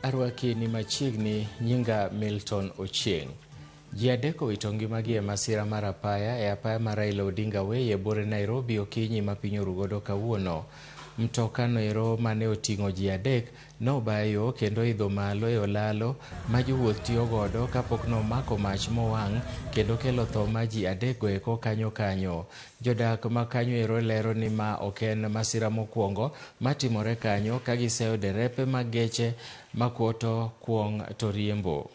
Arwaki ni machiegni nyinga Milton Ochieng. Ji adek owito ngimagi e masira mar apaya e apaya mar Raila Odinga Way e buore Nairobi okinyi ma piny oru godo kawuono. Mtoka noero mane oting'o ji adek nobayo kendo idho malo e olalo ma jowuoth tiyo godo kapok nomako mach mowang' kendo kelo tho ma ji adek go eko kanyo kanyo. Jodak ma kanyo ero lero ni ma ok en masira mokwongo matimore kanyo ka giseyo derepe mag geche makwoto kuong' to riembo.